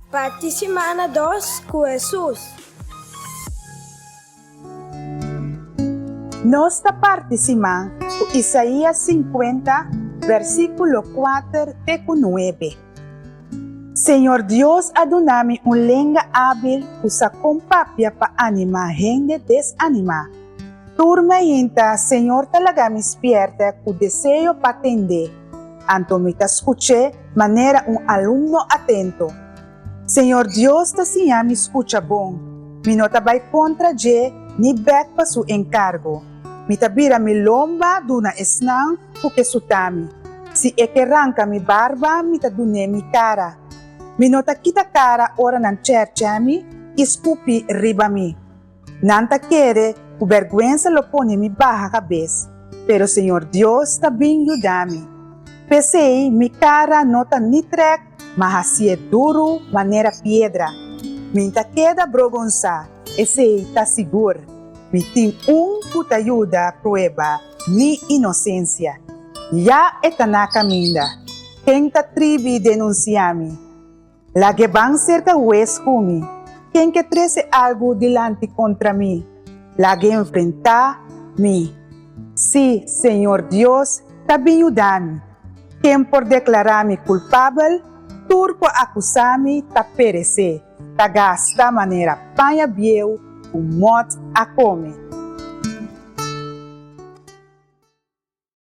Parti simana dos ku Hesus. Nos ta parti siman ku Isaías sinkuenta, versíkulo kuater te ku nuebe. Señor Dios a duna mi un lenga ábil ku sa kon papia pa animá hende desanimá. Tur mainta Señor ta laga mi spièrta ku deseo pa tend'é. Anto mi ta skuch'é manera un alumno atento. Señor Dios ta siña mi skucha bon. Mi no ta bai kontra dje ni bèk pa su enkargo. Mi ta bira mi lomba duna esnan ku ke suta mi. Si e ke ranka mi barba mi ta dun'é mi kara. Mi no ta kita kara ora nan chèrchè mi i skupi riba mi. Nan ta kere ku bèrgwensa lo pone mi baha kabes, pero Señor Dios ta bin yuda mi. P'esei mi kara no ta ni trèk, ma hasié duru manera piedra. Mi n'ta keda brogonsá, esei ta sigur. Mi tin un ku ta yuda prueba mi inosensia. Ya e ta na kaminda. Ken ta tribi denunsiá mi? Lag'e ban serka hues ku mi. Ken ke trese algu dilanti kontra mi, lag'e enfrentá mi. Sí, Señor Dios ta bin yuda mi. Ken por deklará mi kulpabel? Tur ku a akusá mi ta peresé, ta gasta manera paña bieu ku mòt a kome.